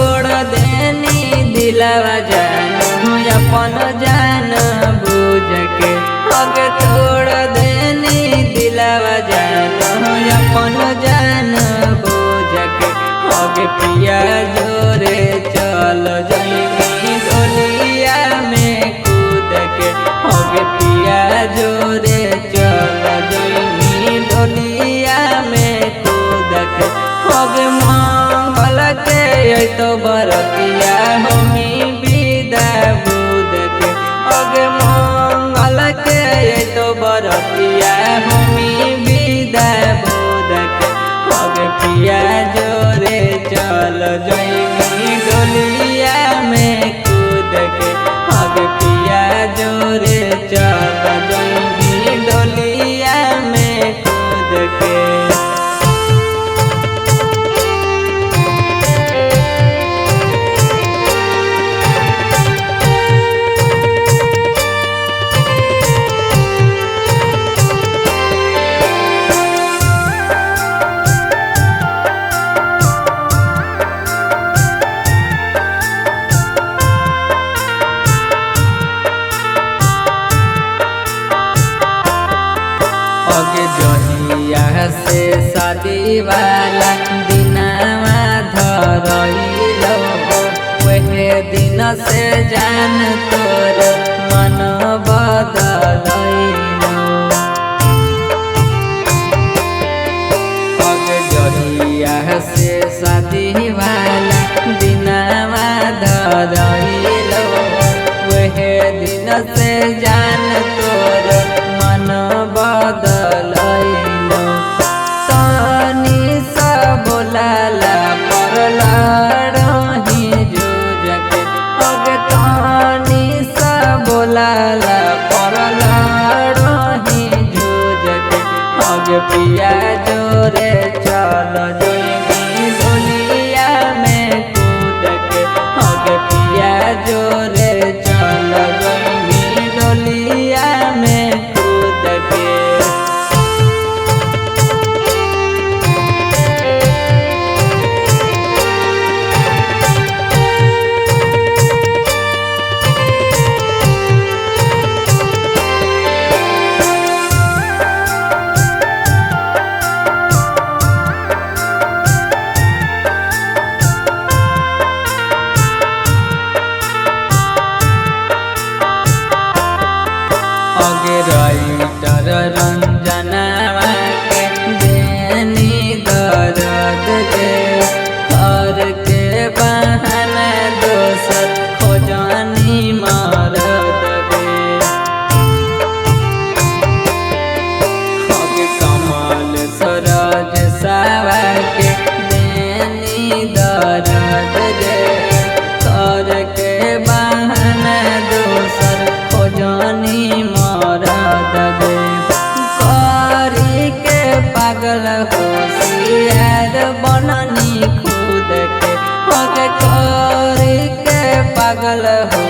तोड़ देनी दिलवा जानू अपन जान बूझ के। अगे तोड़ देनी दिलवा जानू अपन जान बूझ के। अगे पिया जोरे चल जइबी डोलिया में कूद के। अगे पिया जोरे चल जइबी डोलिया में कूद के। अगे मंगल के अइतो बरतिया हमी विदा बुद के। अगे मंगल के अइतो बरतिया हमी विदा बुद के। अगे पिया जोरे चल जइबी डोलिया में कूद के। अगे पिया जोरे चल जइबी डोलिया में कूद के। अगे जहिया से शादी वाला दिनावा धरइलो, वहे दिन से जान तोर मन बदलइलो। अगे जहिया से शादी वाला दिनावा धरइलो, वहे दिन से जान तोर मन बदलइलो। तनी सा बोलाला पर लड़ही जूझ के। अगे तनी सा बोलाला पर लड़ही जूझ के। अगे पिया जोरे चल जइबी डोलिया में कूद के। अगे पिया जोरे चल जइबी डोलिया में कूद के। अगे राइटर रंजनवा के देनी दर्द के, कर के बहाना दोसर खोजनी मरद गे। अगे कमल सरोज सावा के देनी दर्द गे, कर के बहाना दोसर खोजनी मरद गे। करी के पागल होशियार बननी खुद के। अगे करी के पागल हो